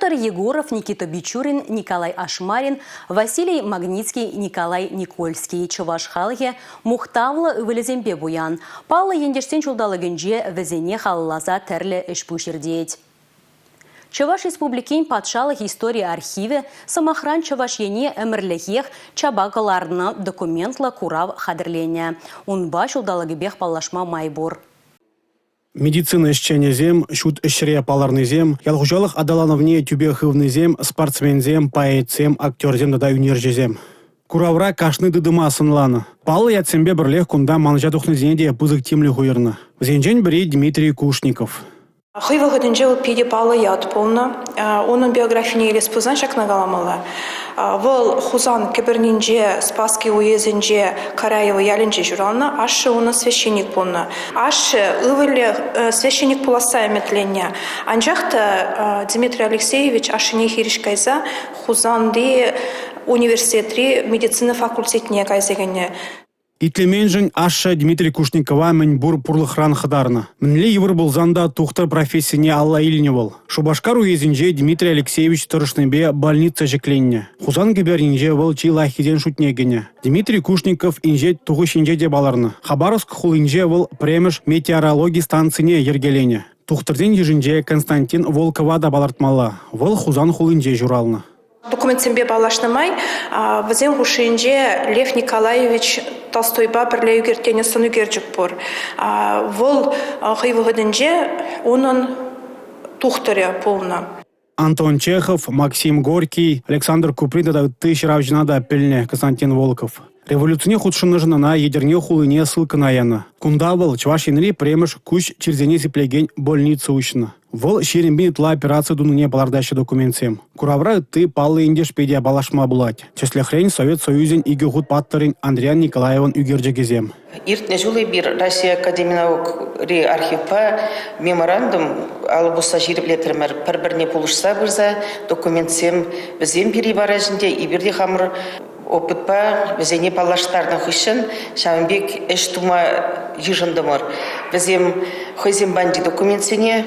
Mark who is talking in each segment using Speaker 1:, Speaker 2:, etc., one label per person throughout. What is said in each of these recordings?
Speaker 1: Петр Егоров, Никита Бичурин, Николай Ашмарин, Василий Магницкий, Николай Никольский чӑваш халӑхӗ мухтавлӑ ывӑлӗсемпе пуян. Паллӑ ентешсен ҫулталӑкӗнче вӗсене халалласа тӗрлӗ ӗҫ-пуҫ иртет. Чӑваш Республикин патшалӑх истори архивӗ, сӑмахран, Чӑваш Ене ӗмӗрлӗхех чапа кӑларнӑ документлӑ курав хатӗрленӗ. Унпа ҫулталӑкӗпех паллашма май пур.
Speaker 2: Медицина ӗҫченӗсем, ҫут ӗҫре палӑрнисем, ял хуҫалӑх аталанӑвне тӳпе хывнисем, спортсменсем, поэтсем, актерсем тата ӳнерҫӗсем. Куравра кашни тытӑма сӑнланӑ. Паллӑ ятсемпе пӗрлех кунта манӑҫа тухнисене те пысӑк тимлӗх уйӑрнӑ. Вӗсенчен пӗри Дмитрий Кушников.
Speaker 3: Хӑй вӑхӑтӗнче вӑл питӗ паллӑ ят пулнӑ. Унӑн биографине илес пулсан ҫакна каламалла. Вӑл Хусан кӗпӗрнинче Спасски уесӗнче Караево ялӗнче ҫуралнӑ. Ашшӗ унӑн священник пулнӑ. Ашшӗ ывӑлӗ священник пуласса ӗмӗтленнӗ. Анчах та Дмитрий Алексеевич ашшӗне хирӗҫ кайса Хусанти университетри медицина факультетне кайса кӗнӗ.
Speaker 2: Итлеменшӗн ашшӗ Дмитрий Кушникова мӗн пур пурлӑхран хӑтарнӑ. Мӗнле йывӑр пулсан та тухтӑр профессине алла илнӗ вӑл. Шупашкар уесӗнче Дмитрий Алексеевич тӑрӑшнипе больница ҫӗкленнӗ. Хусан кӗпернинче вӑл чи лайӑххисен шутне кӗнӗ. Дмитрий Кушников Инҫет Тухӑҫӗнче те палӑрнӑ. Хабаровск хулинче вӑл пӗрремӗш метеорологи станцине йӗркеленӗ. Тухтӑрсен йышӗнче Константин Волкова та палӑртмалла. Вӑл Хусан хулинче ҫуралнӑ.
Speaker 3: Документсемпе паллашнӑ май вӗсен хушшинче Лев Николаевич Толстойпа пӗрле ӳкерттернӗ сӑн ӳкерчӗк пур. Вӑл хӑй вӑхӑтӗнче унӑн тухтӑрӗ пулнӑ.
Speaker 2: Антон Чехов, Максим Горький, Александр Куприн тата ытти ҫыравҫӑна та пӗлнӗ Константин Волков. Революцине хутшӑннӑшӑн ӑна Етӗрне хулине ссылкӑна янӑ. Кунта вӑл Чӑваш Енри пӗрремӗш куҫ чирсене сиплекен больница уҫнӑ. Вӑл 20 пин ытла операци тунине палӑртаҫҫӗ документсем. Куравра ытти паллӑ ентешпе те паллашма пулать. Тӗслӗхрен, Совет Союзӗн икӗ хут паттӑрӗн Андриян Николаевӑн ӳкерчӗкӗсем.
Speaker 4: Иртнӗ ҫул эпир Россия Академи наукри архивпа меморандум алӑ пусса ҫирӗплетрӗмӗр. Пӗр-пӗрне пулӑшса пырса документсем вӗсем пире параҫ ӗнтӗ, эпир те хамӑр опытпа вӗсене паллаштарнӑ хыҫҫӑн ҫавӑн пек ӗҫ тума йышӑнтӑмӑр. Вӗсем хӑйсем панчи документсене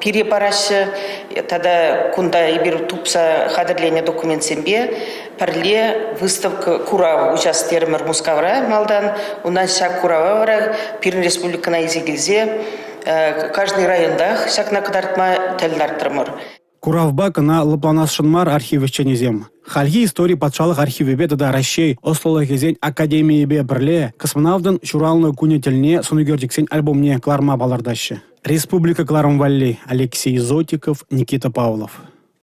Speaker 4: пире параҫҫӗ тата кунта эпир тупса хатӗрленӗ документсемпе пӗрле выставка курав уҫас терӗмӗр Мускавра малтан. Унтан ҫак курава вара пирӗн республикӑна илсе килсе кашни районтах ҫакна кӑтартма тӗл лартрӑмӑр.
Speaker 2: Куравпа кӑна лӑпланасшӑн мар архив ӗҫченӗсем. Хальхи истори патшалӑх архивӗпе тата Раҫҫей ӑслӑлӑхӗсен академийӗпе пӗрле космонавтӑн ҫуралнӑ кунӗ тӗлне сӑнӳкерчӗксен альбомне кӑларма палӑртаҫҫӗ. Республика кӑларӑм валли Алексей Зотиков, Никита Павлов.